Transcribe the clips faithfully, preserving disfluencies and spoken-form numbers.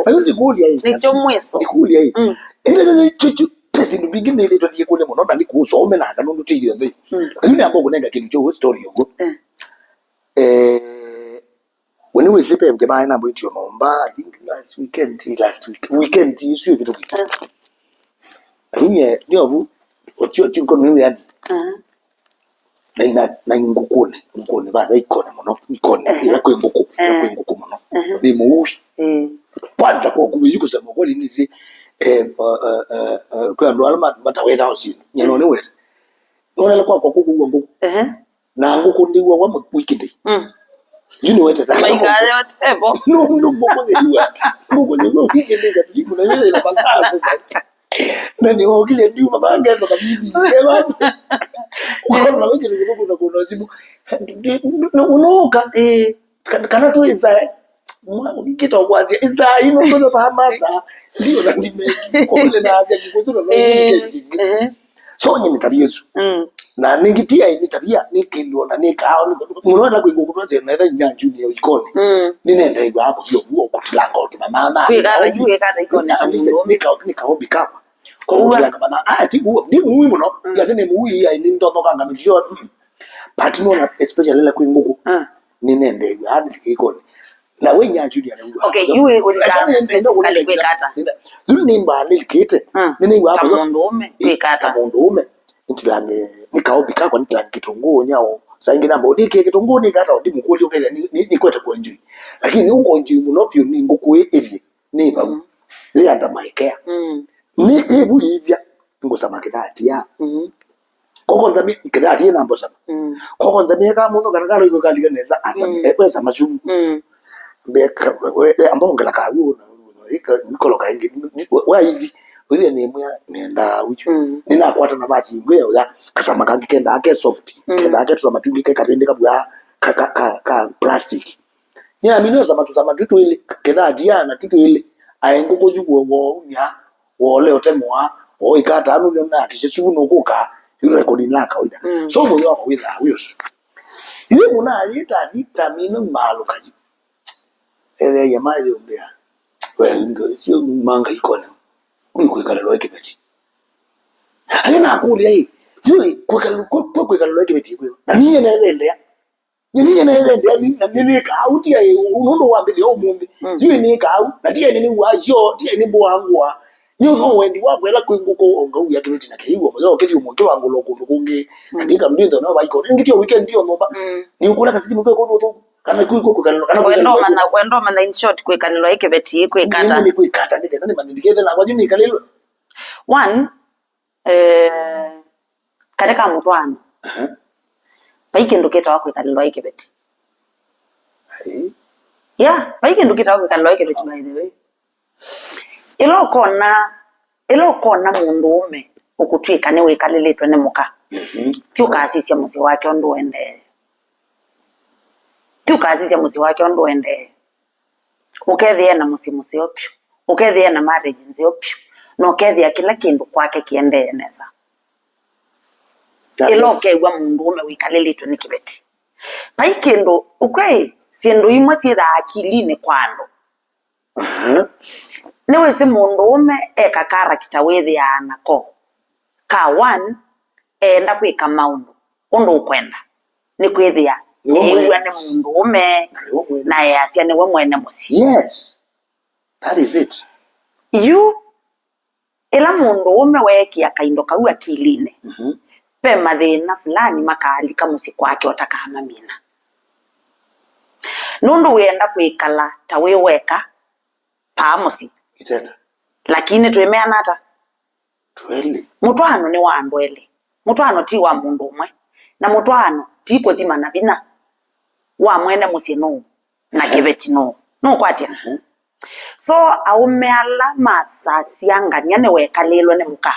Ayo ndikũlya ĩ. Nĩkyo mwiso. Ndikũlya ĩ. Mm. Ĩndĩ, ĩndĩ, ĩndĩ, ĩndĩ, ĩndĩ, pesi ndumbingi nĩ ĩtwa thiĩ kũlya mũno, na nĩ kũsomela kana ũndũ tĩithio nthĩ. Mm. Ayo nĩ ambao kũnenga kĩndũ kyo story ũguo. Eh. Eh, we nĩ wĩsĩ pe ngemaa ĩnambwĩtie nyũmba, I think last weekend, last week, weekend ĩsu ĩvĩtũkĩte. Eh. Ayo nye, nĩ ovu, otio, otio nkono nĩ wĩani. Eh. Na ina, na ngũkũnĩ, ngũkũnĩ, vatha ikone mũno, ikone, eh, ila kwĩ ngũkũ, ila kwĩ ngũkũ mũno. Eh. Nĩ mũui. Eh. Kwanza kwa kuwezi kusema kweli nĩsĩ, eh, eh, eh, eh, eh, kwĩ andũ ala ma-, matawetawa syĩndũ. Nyie no nĩwete. Nonela kwakwa kũkũua ngũkũ. Eh. Na ngũkũ ndĩw'awa weekend. Mm. Yu nĩwetete. Maikayo tebo. No, no, ngũkũ yĩw'a. Ngũkũ yĩw'a weekend ngasilimu na yĩla mathaa. Na nĩwokile ndiuma mangetho kabidi. Eva. Ukaona weekend kuna kuna simu. Unoka. Eh. Kana, kana tu isae. Mwa, ikita kwazia. Isae, ino kuna pa masa. Ndio na ndime. Kule na azia kikutu na. Eh. So, nye nĩ tabia ĩsu. Mm. Na nĩngĩ ti aĩ nĩ tabia, nĩ kĩndũ ona nĩkaa, mũno na kwĩngwa kũtwasya na etha nya junior ikone. Mm. Nĩnendeew'a kũthi ũguo kũtilanga ũtuma mama. Kwĩkata, yu kwĩkata ikone na kya mũndũ ũme. Nĩka, nĩka hobby kakwa. Kwa kũtilanga mama, ah, ti kuo, ndi mũui mũno. Mm. Yase nĩ mũui, aĩ nĩ ndothokanga mĩtio. Mm. But nona, especially la kwĩ ngũkũ. Ah. Nĩnendeew'a, ah, nĩlike ikone. Na we nya junior na. Okay, yu kwĩkata. Yu nĩ mbaa nĩlikĩte. Mm. Nĩnĩw'a ta mũndũ ũme, eh, kwĩkata. Ta mũndũ ũme. Nĩtilange, nĩ kaobi kakwa, nĩtilange kĩtũngũũ nyao. Saa ingĩ namba, ũndĩkie kĩtũngũũ nĩkata, ũndĩ mũkũlĩ ũkethĩa, nĩ, nĩ, nĩkwete kwenjui. Lakini nĩũkonjui mũno piũ nĩ ngũkũ ĩ ĩvye, nĩ vau. Mm. Yĩanda maekea. Mm. Nĩ ĩvu ĩvya, ngũsama kĩthatia. Mm. Koko nzami, kĩthatia na mbosama. Mm. Koko nzami eka mũno kana kalo iko kalika nesa, asami, mm, eh, kwesa masumu. Mm. Mbeka, we, we, ambongela kawu, na, na, ika, nikolo kaingi, ni, ni, wa hivi. Wĩthĩa nĩ mwĩa nenda uchu. Mm. Nĩnakwata navasi ingĩ ya ũya, kasama kangĩ kendaa ke soft, mm, kendaa ke tũsama tũngĩ ke kavĩndĩ kavw'a ka, ka, ka, ka plastic. Nĩamina ũsama tũsama tũ twĩlĩ, kĩthatia na tũ twĩlĩ, aĩ ngũkũ yu woo, woo, nya, wole ũteng'ũa, woo, ikatanu nĩ nakishe suvu nũkũka, yu recording la kawaida. Mm. So, mũyo wako wĩthaa wĩ ũsu. Yu mũna ayĩta, thita mina maalũka yu. Ethĩa ya mayo mbea. We, ngo, sio manga ikone. Kwi kwĩkalĩlwa ĩkĩveti. Ayo nakũlya ĩ, yu kwĩkalĩlwa, kwĩkalĩlwa ĩkĩveti kwĩ. Na niye nethĩa. Nyie nĩnĩendea nĩ, na nĩnĩkaa ũu, ti aĩ, nũndũ wambĩlĩa ũmũnthĩ. Mm. Yu nĩkaa ũu, na ti aĩ nĩnĩw'aa syo, ti aĩ nĩmbũaa ngũa. Nĩ ũndũ wendi wakwa ĩla kwĩ ngũkũ, o ngauya kĩveti na kĩiwa mũtheo, kĩthi ũmwe kĩvangũlwa kũndũ kũngĩ. Na, mm, ndika mndũ ĩnthe no vaiko. Nĩngĩ ti o weekend, ti o nyũmba. Mm. Nĩ ũkũla kasilimu ke kũndũ ũthũku. Kana kwi kũkalĩlwa, kana kwenda ũmanya, kwenda ũmanya in short kwĩkalĩlwa ĩ kĩveti, kwĩkata. Nĩ, nĩ kwĩkata, nĩ kenda nĩmanye ndikethe nakwa yu nĩkalĩlwe. One, eh, katĩ ka mũtwaano. Aha. Vai kĩndũ kĩtawa kwĩkalĩlwa ĩ kĩveti. Ai. Yeah, vai kĩndũ kĩtawa kwĩkalĩlwa ĩ kĩveti, by the way. Ĩla ũkona, ĩla ũkona mũndũũme ũkũtw'ĩka nĩwĩkalĩlĩtwe nĩ mũka, mhm, ti ũkasisya mũsyĩ wake ũndũ ũendee. Ti ũkasisya mũsyĩ wake ũndũ ũendee. Ũkethĩa na mũsyĩ mũseo vyũ, ũkethĩa na marriage nzeo vyũ, na ũkethĩa kĩla kĩndũ kwake kĩendee nesa. Ĩla ũkew'a mũndũũme wĩkalĩlĩtwe nĩ kĩveti. Vai kĩndũ, ũkwĩ, syĩndũ imwe syĩthaa akilinĩ kwa andũ. Aha. Nĩwĩsĩ mũndũũme eka character wĩthĩaa nako. Ka one, eenda kwĩka maũndũ ũndũ ũkwenda. Nĩ kwĩthĩa eĩw'a nĩ mũndũũme, na easya nĩwe mwene mũsyĩ. Yes. That is it. Yu, ĩla mũndũũme weekĩa kaindo kau akilinĩ, mhm, ve mathĩna fulani makaalika mũsyĩ kwake ũtakamamina. Nũndũ wĩenda kwĩkala ta wĩ weka paa mũsyĩ. Itenda. Lakini twĩmeana ata? Twelĩ. Mũtwaano nĩ wa andũ elĩ. Mũtwaano ti wa mũndũ ũmwe. Na mũtwaano ti kũthimana vinya wa mwene mũsyĩ nũũ na, ehe, kĩveti nũũ. Nũũkwatya? Ehe. So, aũme ala masasya ngany'a nĩwekalĩlwe nĩ mũka.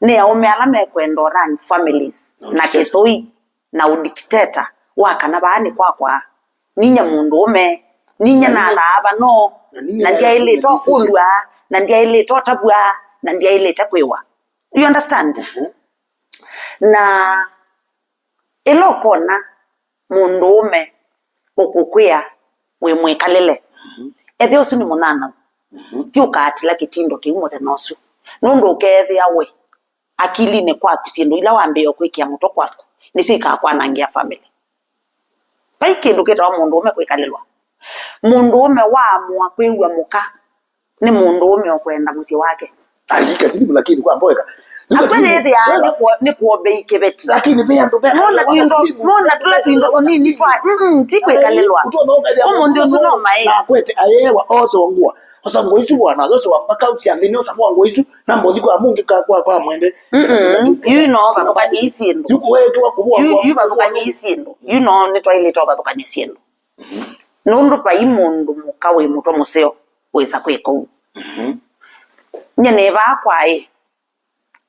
Nĩ aũme ala mekwenda run families na kĩthũi na ũdictator wa kana vaa nĩ kwakwa. Ninyie mũndũũme, ninyie nathaa vano, na ndyaĩlĩte ũkũlw'a, na ndyaĩlĩte ũtavw'a, na ndyaĩlĩte kwĩwa. You understand? Mhm. Na ĩla ũkona mũndũũme ũkũkwĩa wĩ mwĩkalĩle, mhm, Ethĩa ũsu nĩ mũnyanyaũ, mhm, ti ũkaatĩla kĩtindo kĩu mũthenya ũsu, nũndũ ũkeethĩa we akilinĩ kwaku syĩndũ ila wambĩĩa kwĩkĩa mũtwe kwaku nĩsyo ikakwanangĩa famĩlĩ. Vai kĩndũ kĩtawa mũndũũme kwĩkalĩlwa. Mũndũũme waamũa kwĩw'a mũka nĩ mũndũũme ũkwenda mũsyĩ wake. Ai, kasilimu lakini kwa mboeka. Akwĩlĩthĩa nĩ kuo-, nĩ kuombei kĩveti. Lakini ve andũ ve nona twindo, nona tũla twindo ũnini twa, mm, ti kwĩkalĩlwa. Ũmũnthĩ ũsu no maĩ. Na akwete ayewa osongua. Osongua isu bwana, osongua mpaka usiambini osongua isu. Namba ũthi kwa mũngĩ ka-, kwa, kwa mwende. Mm-mm. Yu no vathũkany'e syĩndũ. Yu kũwetwa kũvua. Yu, yu vathũkany'e syĩndũ. Yu no nĩtwaĩlĩte ũvathũkany'e syĩndũ. Mhm. Nũndũ vai mũndũ mũka wĩ mũtwe mũseo wĩsa kwĩka ũu. Mhm. Nyie nĩ vaa kwaĩ.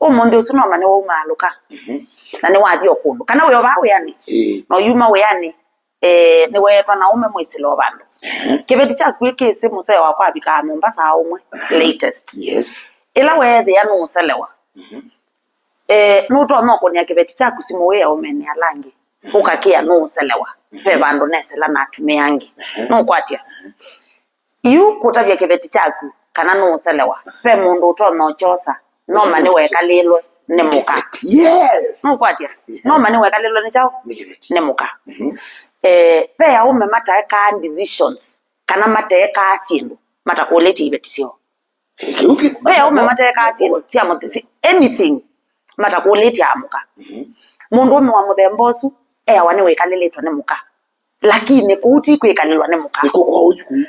Ũmũnthĩ ũsu no mane waumaalũka. Mhm. Na nĩwathi o kũndũ. Kana wĩ o vaa wĩanĩ. Ĩĩ. Na ũyuma wĩanĩ. Eh, nĩweetwa na ũme mwĩsĩlo vandũ. Ehe. Kĩveti kyaku ĩkĩsĩ mũseo wakwa avikaa nyũmba saa ũmwe, ehe, latest. Yes. Ĩla weethĩa nũũselewa, mhm, eh, nũtonya ũkũnĩa kĩveti kyaku simũ wĩ aũmenĩ ala angĩ. Mhm. Ũkakĩa nũũselewa. Mhm. Ve vandũ nesela na atumĩa angĩ. Ehe. Nũkwatya? Ehe. Yu kũtavya kĩveti kyaku kana nũũselewa, ve mũndũ ũtonya ũkyosa, no mane wekalĩlwe nĩ mũka. Yes. Nũkwatya? Yeah. No mane wekalĩlwe nĩ kyaũ? Nĩ kĩveti. Nĩ mũka. Mhm. Eh, ve aũme mateekaa decisions kana mateekaa syĩndũ matakũlĩtye iveti syoo. Eh, kĩu kĩ- Ve aũme mateekaa syĩndũ sya mũthĩ, anything, matakũlĩtye amũka. Mhm. Mũndũũme wa mũthemba ũsu eawa nĩwĩkalĩlĩtwe nĩ mũka. Lakini kũu ti kwĩkalĩlwa nĩ mũka. Nĩko kwa ũyu kũu.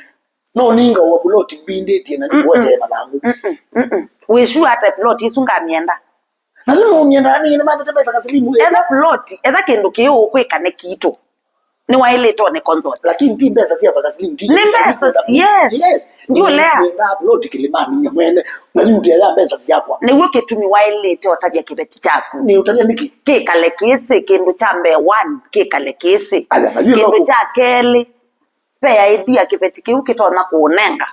No ninga wa plot mbindĩtie na nĩkuote mathangũ. Mm-mm, mm-mm. Wĩ sure ata plot isu ngamyenda? Na sio no myenda ni ni mate pesa kasilimu. Etha plot, etha kĩndũ kĩũ kwĩkane kitũ. Nĩwaĩlĩtwe nĩ consult. Lakini ti mbesa sia kasilimu ti. Nĩ mbesa, yes. Yes. Ndio lea. Na plot Kilimani nye mwene. Na yu ya mbesa siakwa. Nĩw'o kĩtumi waĩlĩte ũtavya kĩveti kyaku. Nĩ ũtavya nĩkĩ? Kĩkale kĩsĩ kĩndũ kya mbee one, kĩkale kĩsĩ. Aya, na yu kĩndũ kya kelĩ. Ve idea kĩveti kĩu kĩtonya kũũnenga,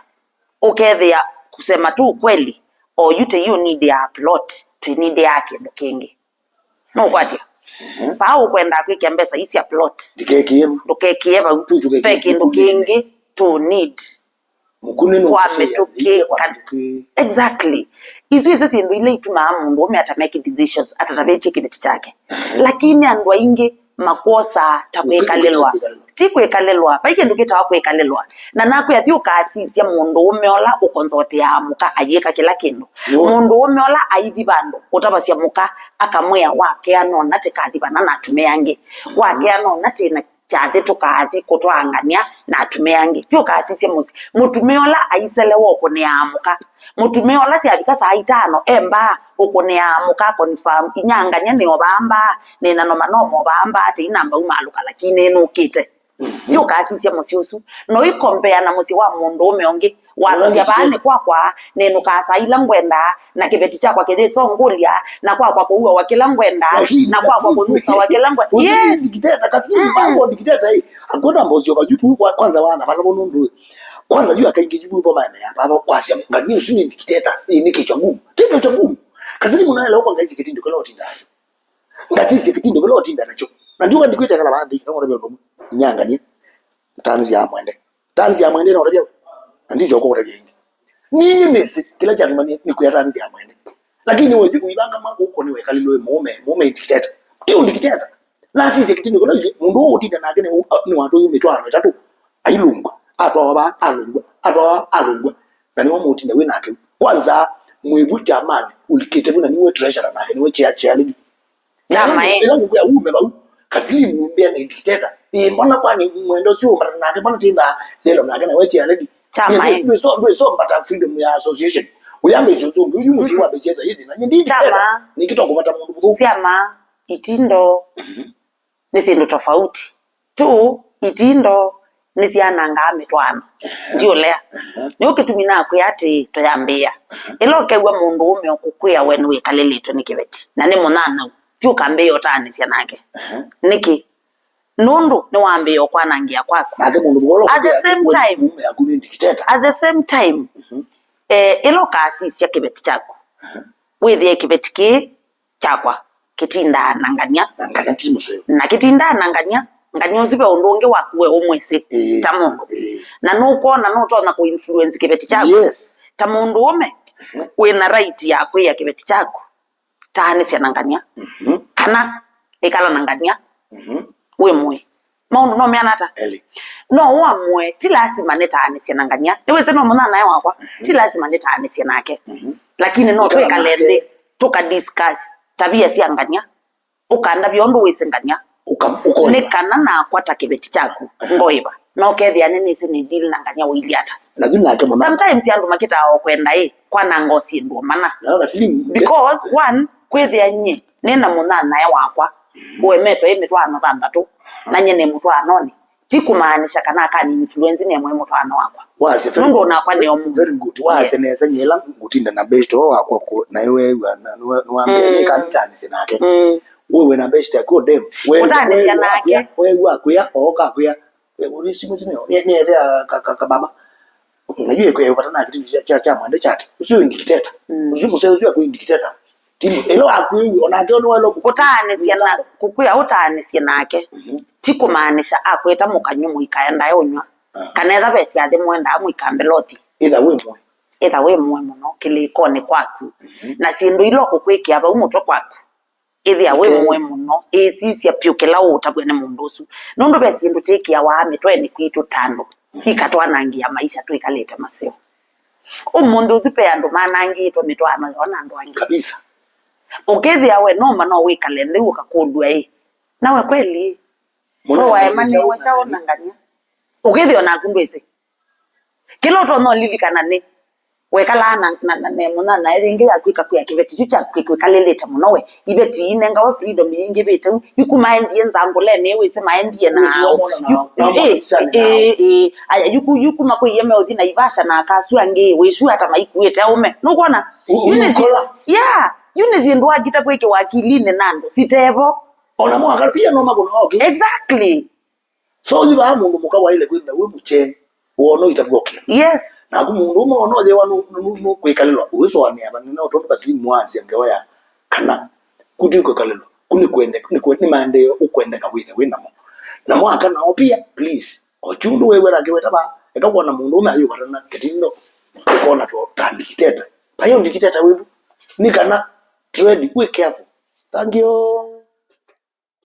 ũkethĩa kusema tu ukweli, o yu tei ũnidia plot, twĩnidia kĩndũ kĩngĩ. Nũkwatya? Mhm. Vaa ũkwenda kwĩkĩa mbesa ii sya plot. Ndikekĩe. Ndũkekĩe vau. Tu, tu, ve kĩndũ kĩngĩ tũ need. Mũkune no kwa mĩtũkĩ, kwa mĩtũkĩ. Exactly. Isu isi syĩndũ ila itumaa mũndũ ũme ata make decisions, atatavĩtye kĩveti kyake. Mhm. Lakini andũ aingĩ makwosaa ta kwĩkalĩlwa. Ti kwĩkalĩlwa. Vai kĩndũ kĩtawa kwĩkalĩlwa. Na nakwĩa thi ũkasisya mũndũũme ũla ũkonzoteaa mũka ayĩka kĩla kĩndũ. Mũndũũme ũla aithi vandũ, ũtavasya mũka, akamwĩa, wakea nona tĩkathi vana na atumĩa angĩ. Wakea nona tĩna kyathĩ tũkaathi kũtwaangany'a na atumĩa angĩ. Ti ũkasisye mũsyĩ. Mũtumĩa ũla aiselewa ũkũnĩaa mũka. Mũtumĩa ũla syavika saa itano e mbaa ũkũnĩaa mũka confirm, inyangany'a nĩ o vaa mbaa, nĩna noma noma o vaa mbaa, tei namba umaalũka, lakini nĩnũkĩte. Ti ũkasisya mũsyĩ ũsu. No ikombea na mũsyĩ wa mũndũũme ũngĩ. Wasisya vaa nĩ kwakwa, nenũkaa saa ila ngwendaa, na kĩveti kyakwa kĩyĩsongũlya, na kwakwa kũuawa kĩla ngwendaa, na kwakwa kũnyusawa kĩla ngwendaa. Yes. Dikiteta, kasini mbango dikiteta hii. Akwenda mbosio kajupu kwa kwanza wana vala bono ndwe. Kwanza juu akaingi jupu kwa maana ya baba kwa sia ngani usini dikiteta. Hii ni kichwa ngumu. Kichwa ngumu. Kasini mnaelewa kwa ngazi kitindo kile utinda. Ngasisye kĩtindo kĩla ũtinda nakyo. Na ndiũka ndikwĩte kala vaa nthĩ, no ngũtavya ũndũ ũmwe. Inyanganie. Tani sya mwende. Tani sya mwende no ũtavya we. Na ndisyo kũkũtavya ĩngĩ. Niĩ nĩsĩ kĩla kyatuma nĩ, nĩkwĩa tani sya mwende. Lakini we yu ũivanga ma ũko nĩ wekalilwe mũũme, mũũme dictator. Ti dictator. Na asisye kĩtindo kĩla ũilyĩ, mũndũ ũũ ũtinda nake nĩ, nĩ watũyũ mĩtwaano ĩtatũ. Ailũngwa, atwawa vaa, alũngwa, atwawa vaa, alũngwa. Na nĩwe mũtinda wĩ nake. Kwanza, mwĩvu kyamanĩ, ũlikĩte vu na nĩwe treasurer nake, nĩwe chair, chair lady. Chama, eh. Ĩla ngũkwĩa ume vau, kasilimu mbea nĩ dictator. Ĩ, mbona kwani mwenda ũsu ũmbata nake, mbona tinda thelo nake na we chair lady? Chama, eh. Ndwĩso, ndwĩso mbata freedom ya association. Uyambe icio ũngĩ, uyu mũsyĩ wa mbesia za hizi, na nyindi dictator. Chama. Nĩkĩto kũvata mũndũ mũthũku. Chama, itindo. Mhm. Nĩ syĩndũ tofauti. Tu, itindo nĩsyanangaa mĩtwaano. Ndiũlea. Nĩkyo kĩtumi nakwĩa atĩĩ, tũyambĩĩa. Ĩla ũkew'a mũndũũme ũkũkwĩa we nĩwĩkalĩlĩtwe nĩ kĩveti, na nĩ mũnyanyaũ, thi ũkambĩĩa ũtaanĩsya nake. Nĩkĩ? Nũndũ nĩwambĩĩa ũkwanangĩa kwaku. Nake mũndũ mũka ũla ũkũkwĩa mũũme waku nĩ dictator. At the same time, eh, ĩla ũkasisya kĩveti kyaku, wĩthĩe kĩveti kĩĩ kyakwa kĩtindaa na ngany'a. Na ngany'a ti mũseo. Na kĩtindaa na ngany'a, Ngania ũsu ve ũndũ ũngĩ waku we ũmwĩsĩ, ĩĩ, ta mũndũ. Ĩĩ. Na nũkwona nũtonya kũ influence kĩveti kyaku. Yes. Ta mũndũũme, mhm, wĩ na right ya kwĩa kĩveti kyaku, "Taanĩsya na ngania." Mhm. Kana, "Ĩkala na ngania." Mhm. Wĩ mũĩ. Maũndũ no meana ata? Eli. No ũamũe, ti lasima nĩtaanĩsye na ngania. Nĩwĩsĩ no mũnyanyae wakwa, mhm, ti lasima nĩtaanĩsye nake. Mhm. Lakini no ĩkala twĩkale nake nthĩ, tũka discuss tabia sya ngania. Ũkandavya ũndũ wĩsĩ ngania. Ũka-, ũkoya. Nĩ kana nakwa ta kĩveti kyaku, aha, ngoĩva. No kethĩa nĩnĩsĩ nĩ deal na ngania ũilyĩ ata. Na yu nake mũno. Sometimes andũ makĩtaa o kwenda ĩ, kwananga o syĩndũ o mana. Na kasili. Because, one, kwĩthĩa nyie, nĩ na mũnyanyae wakwa, mhm, ũemetwe ĩ mĩtwaano thanthatũ, aha, na nyie nĩ mũtwaanonĩ. Ti kũmaanisha kana akani influence nĩ mwe mũtwaano wakwa. Wasya very, nũndũ onakwa nĩ o mũndũ. Very good. Wasya, yes, nesa nyie ĩla ngũtinda na best o wakwa kũ, na weew'a, na nĩwambĩa, mm, nĩ kanitaanĩsye nake. Mm. Wewe na best yako dem. Wewe, ũtaanĩsya wewe nake. Akwĩa, wewe akwĩa, ooka akwĩa. Wewe, ũrĩ simu simu, nĩ, nĩ ethea ka, ka, ka baba. Na yu ĩkwĩa ĩvata na kĩtindi kya, kya, kya mwende kyake. Ũsu wĩ dictator. Mm. Ũsu mũseo ũsu akwĩ dictator. Timu, ĩla wakwĩw'a, onake nĩ waĩle kũ-, ũtaanĩsya na, kũkwĩa ũtaanĩsye nake. Mhm. Ti kũmaanisha akwĩta mũkanyũ mũikaendae ũnyw'a. Aha. Kana etha ve syathĩ mwendaa mũikambe lothi. Ĩtha wĩ mũĩ. Ĩtha wĩ mũĩ mũno, kĩlĩkonĩ kwaku. Mhm. Na syĩndũ ila ũkũkwĩkĩa vau mũtwe kwaku. Ĩthĩa wĩ, okay, mũĩ mũno, ĩsisya vyũ kĩla ũũtavw'a nĩ mũndũ ũsu. Nũndũ ve syĩndũ twĩkĩawa mĩtwenĩ kwitũ ta andũ, mhm, ikatwanangĩa maisha twĩkalĩte maseo. Ũmũnthĩ ũsu ve andũ manangĩĩtwe mĩtwaano yoo na andũ angĩ. Kabisa. Ũkĩthĩa we noma no wĩkale nthĩ ũkakũlw'a ĩ, nawe kweli? Mũno we waema nĩ wacha ũnangania. Ũkĩthĩa onaku ndwĩsĩ. Kĩla ũtonya ũlilikana nĩ, wekalaa na, na, na, na mũnyanyae yĩngĩ yaku ĩkakwĩa kĩveti kyu kyaku kĩkwĩkalĩlĩte mũno we. Iveti inengawa freedom yĩingĩvĩte u, iku maendie nzangũlenĩ, wĩsĩ maendie na wĩsĩ ao. Wamona na, yu, wamona ĩ, mbisanĩ na ĩ, ao. Ĩ, aya, yuku, yuku makwĩie meũthi na ivasha na akasu angĩ, wĩsu ata maikuĩte aũme. Nũkwona? U-, yu nĩ ũyũkola. Yeah, yu nĩ syĩndũ wakita kwĩkĩwa akilinĩ na andũ, sitevo. Ona mwaka pia no makũna, okay. Exactly. So, yu vaa mũndũ mũka waĩle kwĩthĩa wĩ mũkye, wona ũitavw'a ũkĩla. Yes. Naku mũndũ ũmwe wona ũyĩwa nũ-, nũ-, nũ-, nũkwĩkalĩlwa, ũisũanĩa vanene o tondũ kasilimu waasya ngewa ya kana, ku ti kwĩkalĩlwa, ku nĩ kwende-, nĩ kwe-, nĩ maendeeo ũkwendeka wĩthe wĩ namo. Na mwaka nao pia, please, o kyũndũ wĩw'e nake wĩtava, eka kwona mũndũ ũmwe ayũvatana kĩtindo, ũkona to ta ndikiteta. Vayo ndikiteta wĩvu, nĩ kana trade, wĩ careful. Thank you.